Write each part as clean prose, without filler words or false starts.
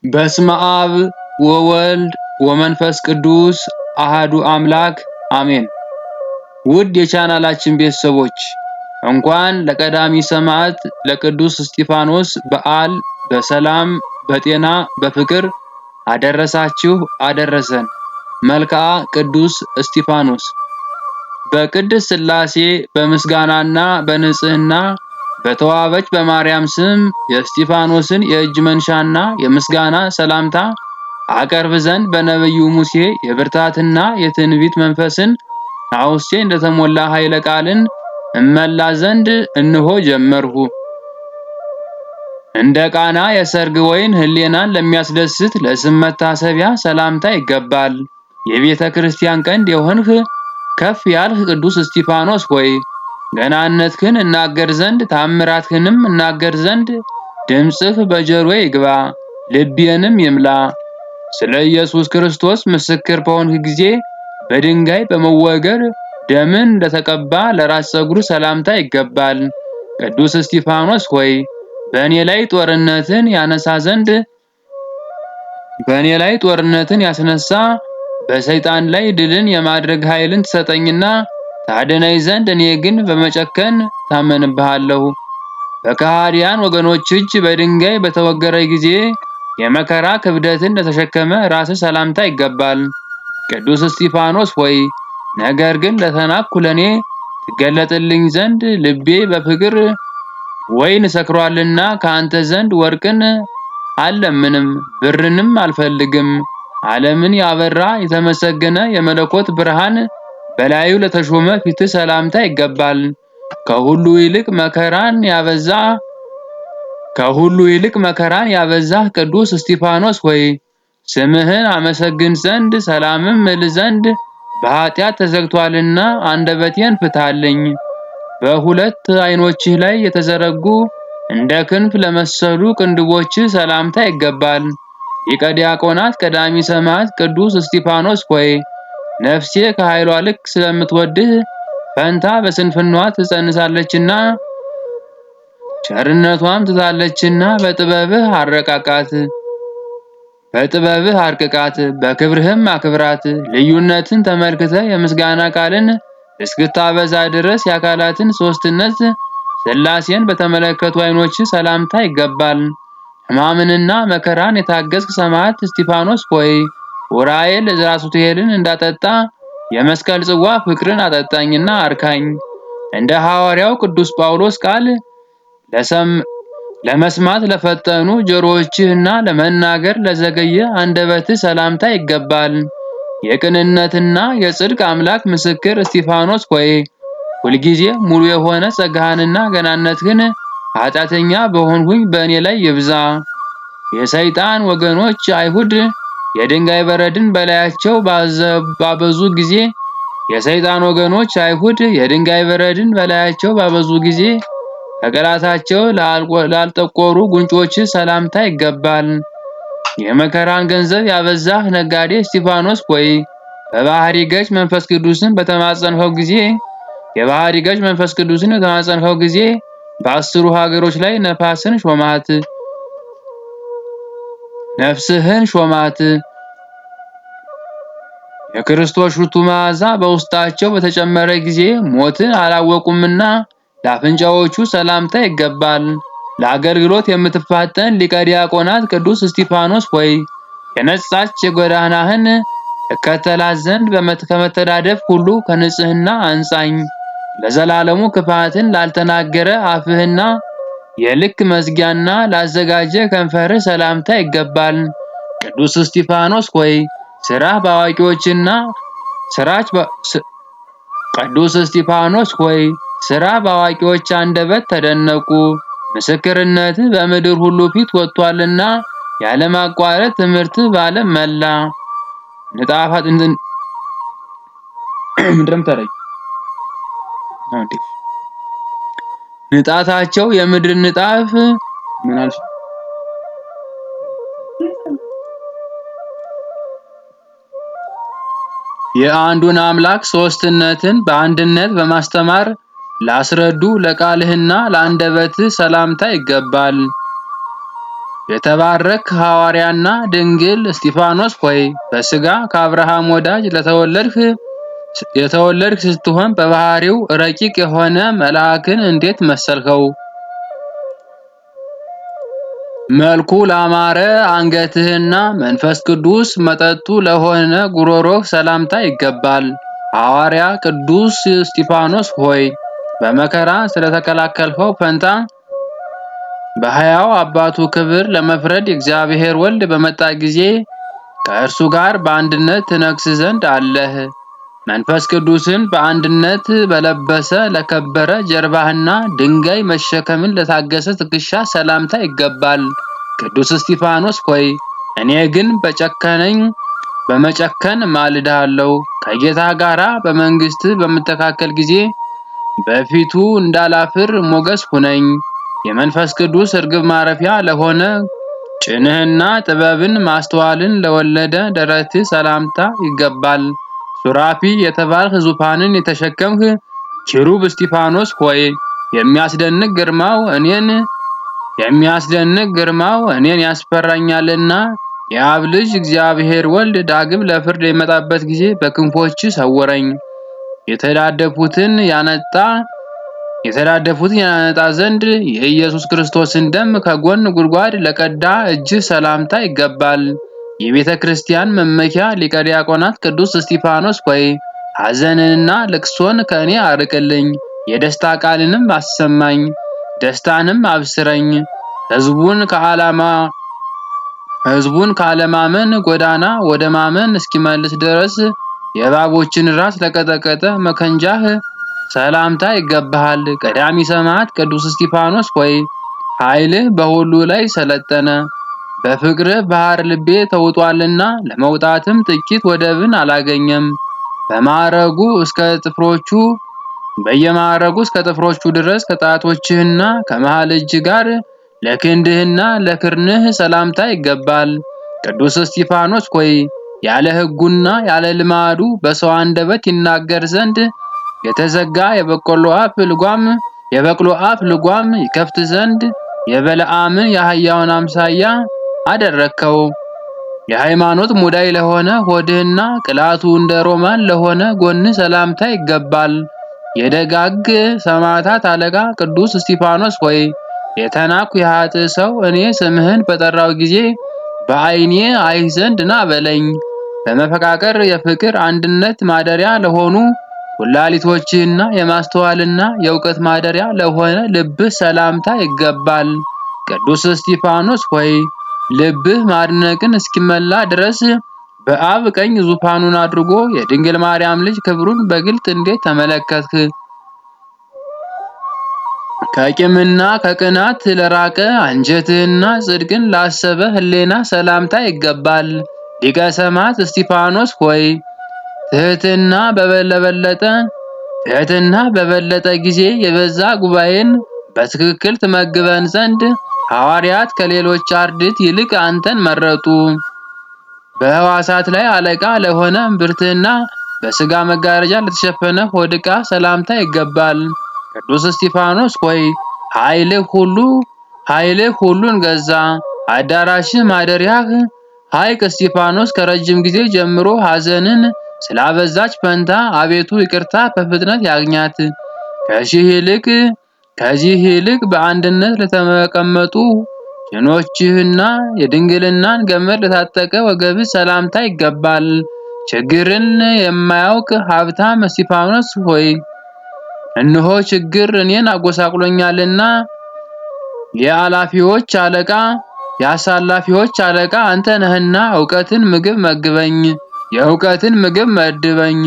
በስመ አብ ወወልድ ወመንፈስ ቅዱስ አሃዱ አምላክ አሜን። ውድ የቻናላችን ቤተሰቦች እንኳን ለቀዳሚ ሰማዕት ለቅዱስ እስጢፋኖስ በዓል በሰላም በጤና በፍቅር አደረሳችሁ አደረሰን። መልክዓ ቅዱስ እስጢፋኖስ። በቅድስት ሥላሴ በምስጋናና በንጽህና በተዋበች በማርያም ስም የእስጢፋኖስን የእጅ መንሻና የምስጋና ሰላምታ አቀርብ ዘንድ በነቢዩ ሙሴ የብርታትና የትንቢት መንፈስን አውስቴ እንደተሞላ ኃይለ ቃልን እመላ ዘንድ እንሆ ጀመርሁ። እንደ ቃና የሰርግ ወይን ሕሊናን ለሚያስደስት ለስም መታሰቢያ ሰላምታ ይገባል። የቤተ ክርስቲያን ቀንድ የሆንህ ከፍ ያልህ ቅዱስ እስጢፋኖስ ሆይ፣ ገናነትህን እናገር ዘንድ ታምራትህንም እናገር ዘንድ ድምፅህ በጆሮዬ ይግባ ልቤንም ይምላ። ስለ ኢየሱስ ክርስቶስ ምስክር በሆንህ ጊዜ በድንጋይ በመወገር ደምን ለተቀባ ለራስ ፀጉር ሰላምታ ይገባል። ቅዱስ እስጢፋኖስ ሆይ፣ በእኔ ላይ ጦርነትን ያነሳ ዘንድ በእኔ ላይ ጦርነትን ያስነሳ በሰይጣን ላይ ድልን የማድረግ ኃይልን ትሰጠኝና ታድነኝ ዘንድ እኔ ግን በመጨከን ታመንብሃለሁ። በከሃዲያን ወገኖች እጅ በድንጋይ በተወገረ ጊዜ የመከራ ክብደትን ለተሸከመ ራስ ሰላምታ ይገባል። ቅዱስ እስጢፋኖስ ሆይ፣ ነገር ግን ለተናቅኩ ለኔ ትገለጥልኝ ዘንድ ልቤ በፍቅር ወይን ሰክሯልና ከአንተ ዘንድ ወርቅን አልለምንም ብርንም አልፈልግም። ዓለምን ያበራ የተመሰገነ የመለኮት ብርሃን በላዩ ለተሾመ ፊትህ ሰላምታ ይገባል። ከሁሉ ይልቅ መከራን ያበዛ ከሁሉ ይልቅ መከራን ያበዛህ ቅዱስ እስጢፋኖስ ሆይ፣ ስምህን አመሰግን ዘንድ ሰላምም እል ዘንድ በኃጢአት ተዘግቷልና አንደበቴን ፍታልኝ። በሁለት ዓይኖችህ ላይ የተዘረጉ እንደ ክንፍ ለመሰሉ ቅንድቦችህ ሰላምታ ይገባል። ሊቀ ዲያቆናት ቀዳሚ ሰማዕት ቅዱስ እስጢፋኖስ ሆይ፣ ነፍሴ ከኃይሏ ልክ ስለምትወድህ ፈንታ በስንፍናዋ ትጸንሳለችና ቸርነቷም ትታለችና በጥበብህ አረቃቃት በጥበብህ አርቅቃት፣ በክብርህም አክብራት። ልዩነትን ተመልክተ የምስጋና ቃልን እስክታበዛ ድረስ የአካላትን ሦስትነት ሥላሴን በተመለከቱ ዓይኖች ሰላምታ ይገባል። ሕማምንና መከራን የታገስክ ሰማዕት እስጢፋኖስ ሆይ፣ ኡራኤል ራሱቴልን እንዳጠጣ የመስቀል ጽዋ ፍቅርን አጠጣኝና አርካኝ። እንደ ሐዋርያው ቅዱስ ጳውሎስ ቃል ለመስማት ለፈጠኑ ጆሮዎችህ እና ለመናገር ለዘገየ አንደበትህ ሰላምታ ይገባል። የቅንነትና የጽድቅ አምላክ ምስክር እስጢፋኖስ ሆይ፣ ሁልጊዜ ሙሉ የሆነ ጸጋህንና ገናነትህን ኃጢአተኛ በሆንሁኝ በእኔ ላይ ይብዛ። የሰይጣን ወገኖች አይሁድ የድንጋይ በረድን በላያቸው ባበዙ ጊዜ የሰይጣን ወገኖች አይሁድ የድንጋይ በረድን በላያቸው ባበዙ ጊዜ ከቅላታቸው ላልጠቆሩ ጉንጮች ሰላምታ ይገባል። የመከራን ገንዘብ ያበዛህ ነጋዴ እስጢፋኖስ ሆይ፣ በባህሪ ገዥ መንፈስ ቅዱስን በተማጸንኸው ጊዜ የባህሪ ገዥ መንፈስ ቅዱስን በተማጸንኸው ጊዜ በ10 ሀገሮች ላይ ነፋስን ሾማት ነፍስህን ሾማት። የክርስቶስ ሽቱ መዓዛ በውስጣቸው በተጨመረ ጊዜ ሞትን አላወቁምና ለአፍንጫዎቹ ሰላምታ ይገባል። ለአገልግሎት የምትፋጠን ሊቀ ዲያቆናት ቅዱስ እስጢፋኖስ ሆይ፣ የነጻች የጎዳናህን እከተላት ዘንድ ከመተዳደፍ ሁሉ ከንጽህና አንጻኝ። ለዘላለሙ ክፋትን ላልተናገረ አፍህና የልክ መዝጊያና ላዘጋጀ ከንፈርህ ሰላምታ ይገባል። ቅዱስ እስጢፋኖስ ሆይ፣ ስራህ በአዋቂዎችና ስራች ቅዱስ እስጢፋኖስ ሆይ፣ ስራ በአዋቂዎች አንደበት ተደነቁ። ምስክርነትህ በምድር ሁሉ ፊት ወጥቷልና ያለማቋረጥ ትምህርትህ በዓለም መላ። ንጣፋት ምንድነው ንጣታቸው የምድር ንጣፍ ምን አልሽ? የአንዱን አምላክ ሦስትነትን በአንድነት በማስተማር ላስረዱ ለቃልህና ለአንደበትህ ሰላምታ ይገባል። የተባረክ ሐዋርያና ድንግል እስጢፋኖስ ሆይ፣ በሥጋ ከአብርሃም ወዳጅ የተወለድህ ስትሆን በባሕርዩ ረቂቅ የሆነ መልአክን እንዴት መሰልኸው? መልኩ ላማረ አንገትህና መንፈስ ቅዱስ መጠጡ ለሆነ ጉሮሮህ ሰላምታ ይገባል። ሐዋርያ ቅዱስ እስጢፋኖስ ሆይ፣ በመከራ ስለተከላከልኸው ፈንታ በሕያው አባቱ ክብር ለመፍረድ የእግዚአብሔር ወልድ በመጣ ጊዜ ከእርሱ ጋር በአንድነት ትነግስ ዘንድ አለህ። መንፈስ ቅዱስን በአንድነት በለበሰ ለከበረ ጀርባህና ድንጋይ መሸከምን ለታገሰ ትከሻህ ሰላምታ ይገባል። ቅዱስ እስጢፋኖስ ሆይ፣ እኔ ግን በመጨከን እማልድሃለሁ። ከጌታ ጋራ በመንግሥትህ በምተካከል ጊዜ በፊቱ እንዳላፍር ሞገስ ሁነኝ። የመንፈስ ቅዱስ እርግብ ማረፊያ ለሆነ ጭንህና ጥበብን ማስተዋልን ለወለደ ደረትህ ሰላምታ ይገባል። ሱራፊ የተባልህ ዙፋንን የተሸከምህ ኪሩብ እስጢፋኖስ ሆይ፣ የሚያስደንቅ ግርማው እኔን የሚያስደንቅ ግርማው እኔን ያስፈራኛልና የአብ ልጅ እግዚአብሔር ወልድ ዳግም ለፍርድ በሚመጣበት ጊዜ በክንፎችህ ሰውረኝ። የተዳደፉትን ያነጣ የተዳደፉትን ያነጣ ዘንድ የኢየሱስ ክርስቶስን ደም ከጎን ጉድጓድ ለቀዳ እጅህ ሰላምታ ይገባል። የቤተ ክርስቲያን መመኪያ ሊቀ ዲያቆናት ቅዱስ እስጢፋኖስ ሆይ፣ ሐዘንንና ልቅሶን ከእኔ አርቅልኝ፣ የደስታ ቃልንም አሰማኝ፣ ደስታንም አብስረኝ። ሕዝቡን ሕዝቡን ከአለማመን ጎዳና ወደ ማመን እስኪመልስ ድረስ የእባቦችን ራስ ለቀጠቀጠ መከንጃህ ሰላምታ ይገባሃል። ቀዳሚ ሰማዕት ቅዱስ እስጢፋኖስ ሆይ፣ ኃይልህ በሁሉ ላይ ሰለጠነ። በፍቅርህ ባህር ልቤ ተውጧልና ለመውጣትም ጥቂት ወደብን አላገኘም። በማዕረጉ እስከ ጥፍሮቹ በየማዕረጉ እስከ ጥፍሮቹ ድረስ ከጣቶችህና ከመሃል እጅ ጋር ለክንድህና ለክርንህ ሰላምታ ይገባል። ቅዱስ እስጢፋኖስ ሆይ፣ ያለ ሕጉና ያለ ልማዱ በሰው አንደበት ይናገር ዘንድ የተዘጋ የበቅሎ አፍ ልጓም ይከፍት ዘንድ የበለዓምን የአህያውን አምሳያ አደረግከው። የሃይማኖት ሙዳይ ለሆነ ሆድህና ቅላቱ እንደ ሮማን ለሆነ ጎንህ ሰላምታ ይገባል። የደጋግ ሰማዕታት አለቃ ቅዱስ እስጢፋኖስ ሆይ፣ የተናቅሁ የኃጥእ ሰው እኔ ስምህን በጠራሁ ጊዜ በዓይኔ አይህ ዘንድ ና በለኝ። በመፈቃቀር የፍቅር አንድነት ማደሪያ ለሆኑ ኩላሊቶችህና የማስተዋልና የእውቀት ማደሪያ ለሆነ ልብህ ሰላምታ ይገባል። ቅዱስ እስጢፋኖስ ሆይ፣ ልብህ ማድነቅን እስኪመላ ድረስ በአብ ቀኝ ዙፋኑን አድርጎ የድንግል ማርያም ልጅ ክብሩን በግልጥ እንዴት ተመለከትህ? ከቂምና ከቅናት ለራቀ አንጀትህና ጽድቅን ላሰበ ሕሊና ሰላምታ ይገባል። ሊቀ ሰማዕት እስጢፋኖስ ሆይ፣ ትህትና በበለጠ ትህትና በበለጠ ጊዜ የበዛ ጉባኤን በትክክል ትመግበን ዘንድ ሐዋርያት ከሌሎች አርድእት ይልቅ አንተን መረጡ። በሕዋሳት ላይ አለቃ ለሆነ እምብርትህና በሥጋ መጋረጃ ለተሸፈነ ሆድ ዕቃ ሰላምታ ይገባል። ቅዱስ እስጢፋኖስ ሆይ፣ ኃይልህ ሁሉ ኃይልህ ሁሉን ገዛ። አዳራሽህ ማደሪያህ ሐይቅ እስጢፋኖስ ከረጅም ጊዜ ጀምሮ ሐዘንን ስላበዛች ፈንታ አቤቱ ይቅርታ በፍጥነት ያግኛት። ከሺህ ይልቅ ከዚህ ይልቅ በአንድነት ለተቀመጡ ጭኖችህና የድንግልናን ገመድ ለታጠቀ ወገብህ ሰላምታ ይገባል። ችግርን የማያውቅ ሀብታም እስጢፋኖስ ሆይ፣ እነሆ ችግር እኔን አጎሳቅሎኛልና የአላፊዎች አለቃ የአሳላፊዎች አለቃ አንተ ነህና እውቀትን ምግብ መግበኝ። የእውቀትን ምግብ መድበኝ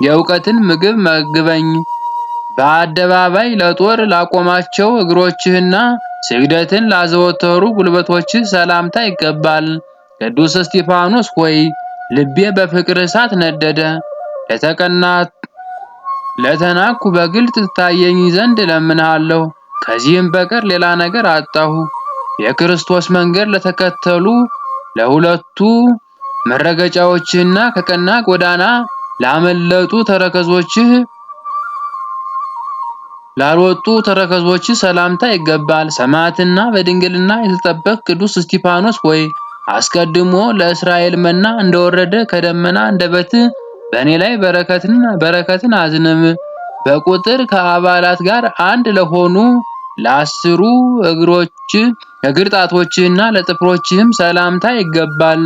የእውቀትን ምግብ መግበኝ። በአደባባይ ለጦር ላቆማቸው እግሮችህና ስግደትን ላዘወተሩ ጉልበቶችህ ሰላምታ ይገባል። ቅዱስ እስጢፋኖስ ሆይ፣ ልቤ በፍቅር እሳት ነደደ። ለተናቅሁ በግልጥ ትታየኝ ዘንድ እለምንሃለሁ። ከዚህም በቀር ሌላ ነገር አጣሁ። የክርስቶስ መንገድ ለተከተሉ ለሁለቱ መረገጫዎችህና ከቀና ጎዳና ላመለጡ ተረከዞችህ ላልወጡ ተረከዞች ሰላምታ ይገባል። ሰማዕትና በድንግልና የተጠበቅህ ቅዱስ እስቲፋኖስ ሆይ አስቀድሞ ለእስራኤል መና እንደወረደ ከደመና አንደበትህ በእኔ ላይ በረከትን አዝንብ። በቁጥር ከአባላት ጋር አንድ ለሆኑ ለ10ሩ እግር ጣቶችህና ለጥፍሮችህም ሰላምታ ይገባል።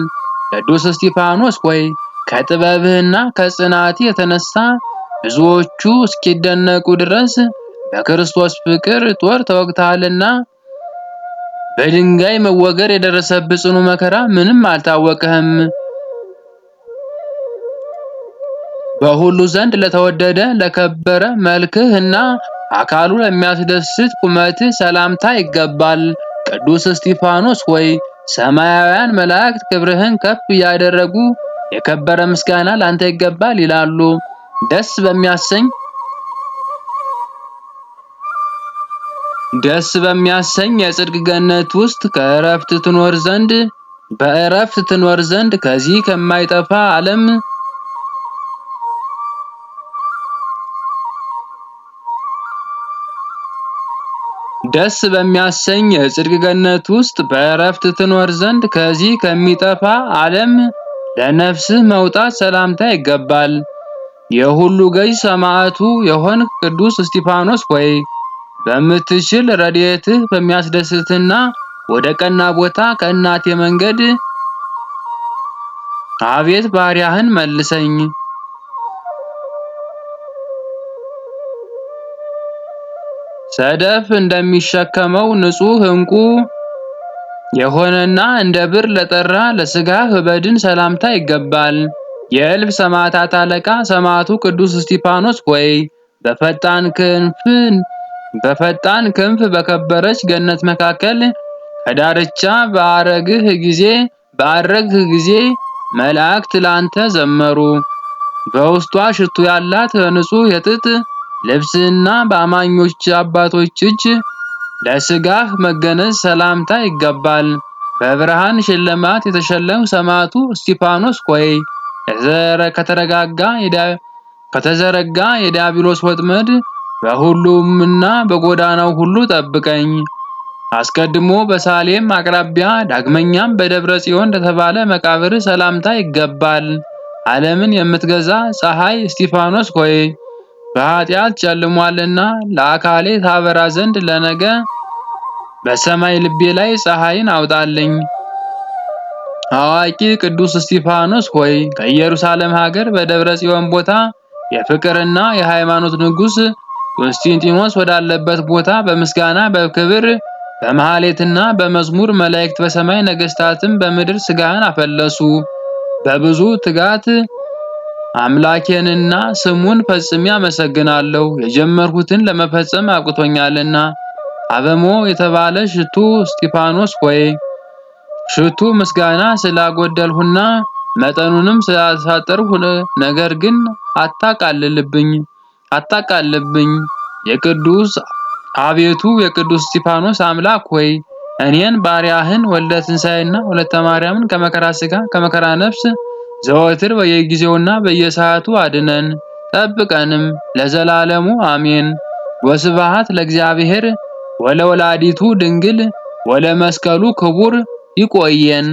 ቅዱስ እስጢፋኖስ ሆይ ከጥበብህና ከጽናትህ የተነሳ ብዙዎቹ እስኪደነቁ ድረስ በክርስቶስ ፍቅር ጦር ተወግተሃልና በድንጋይ መወገር የደረሰብህ ጽኑ መከራ ምንም አልታወቀህም። በሁሉ ዘንድ ለተወደደ ለከበረ መልክህ እና አካሉ ለሚያስደስት ቁመትህ ሰላምታ ይገባል። ቅዱስ እስጢፋኖስ ሆይ ሰማያውያን መላእክት ክብርህን ከፍ እያደረጉ የከበረ ምስጋና ላንተ ይገባል ይላሉ። ደስ በሚያሰኝ ደስ በሚያሰኝ የጽድቅ ገነት ውስጥ ከእረፍት ትኖር ዘንድ በእረፍት ትኖር ዘንድ ከዚህ ከማይጠፋ ዓለም ደስ በሚያሰኝ የጽድቅ ገነት ውስጥ በእረፍት ትኖር ዘንድ ከዚህ ከሚጠፋ ዓለም ለነፍስህ መውጣት ሰላምታ ይገባል። የሁሉ ገዥ ሰማዕቱ የሆንህ ቅዱስ እስጢፋኖስ ሆይ በምትችል ረድኤትህ በሚያስደስትና ወደ ቀና ቦታ ከእናቴ መንገድ አቤት ባሪያህን መልሰኝ። ሰደፍ እንደሚሸከመው ንጹሕ ዕንቁ የሆነና እንደ ብር ለጠራ ለሥጋህ በድን ሰላምታ ይገባል። የእልፍ ሰማዕታት አለቃ ሰማዕቱ ቅዱስ እስጢፋኖስ ሆይ በፈጣን ክንፍ በፈጣን ክንፍ በከበረች ገነት መካከል ከዳርቻ በዐረግህ ጊዜ መላእክት ላንተ ዘመሩ። በውስጧ ሽቱ ያላት በንጹሕ የጥጥ ልብስና በአማኞች አባቶች እጅ ለሥጋህ መገነዝ ሰላምታ ይገባል። በብርሃን ሽልማት የተሸለምህ ሰማዕቱ እስጢፋኖስ ሆይ ከተዘረጋ የዲያብሎስ ወጥመድ በሁሉምና በጎዳናው ሁሉ ጠብቀኝ። አስቀድሞ በሳሌም አቅራቢያ ዳግመኛም በደብረ ጽዮን ለተባለ መቃብር ሰላምታ ይገባል። ዓለምን የምትገዛ ፀሐይ እስጢፋኖስ ሆይ በኃጢአት ጨልሟልና ለአካሌ ታበራ ዘንድ ለነገ በሰማይ ልቤ ላይ ፀሐይን አውጣልኝ። አዋቂ ቅዱስ እስጢፋኖስ ሆይ ከኢየሩሳሌም ሀገር በደብረ ጽዮን ቦታ የፍቅርና የሃይማኖት ንጉሥ ቆስጠንጢኖስ ወዳለበት ቦታ በምስጋና በክብር በመሐሌትና በመዝሙር መላእክት በሰማይ ነገሥታትም በምድር ሥጋህን አፈለሱ። በብዙ ትጋት አምላኬንና ስሙን ፈጽሜ አመሰግናለሁ፣ የጀመርሁትን ለመፈጸም አብቅቶኛልና። አበሞ የተባለ ሽቱ እስጢፋኖስ ሆይ ሽቱ ምስጋና ስላጎደልሁና መጠኑንም ስላሳጠርሁ ነገር ግን አታቃልልብኝ አታቃልብኝ። የቅዱስ አቤቱ የቅዱስ እስጢፋኖስ አምላክ ሆይ እኔን ባሪያህን ወልደ ትንሳኤና ወለተ ማርያምን ከመከራ ሥጋ ከመከራ ነፍስ ዘወትር በየጊዜውና በየሰዓቱ አድነን ጠብቀንም ለዘላለሙ አሜን። ወስብሐት ለእግዚአብሔር ወለወላዲቱ ድንግል ወለመስቀሉ ክቡር። ይቆየን።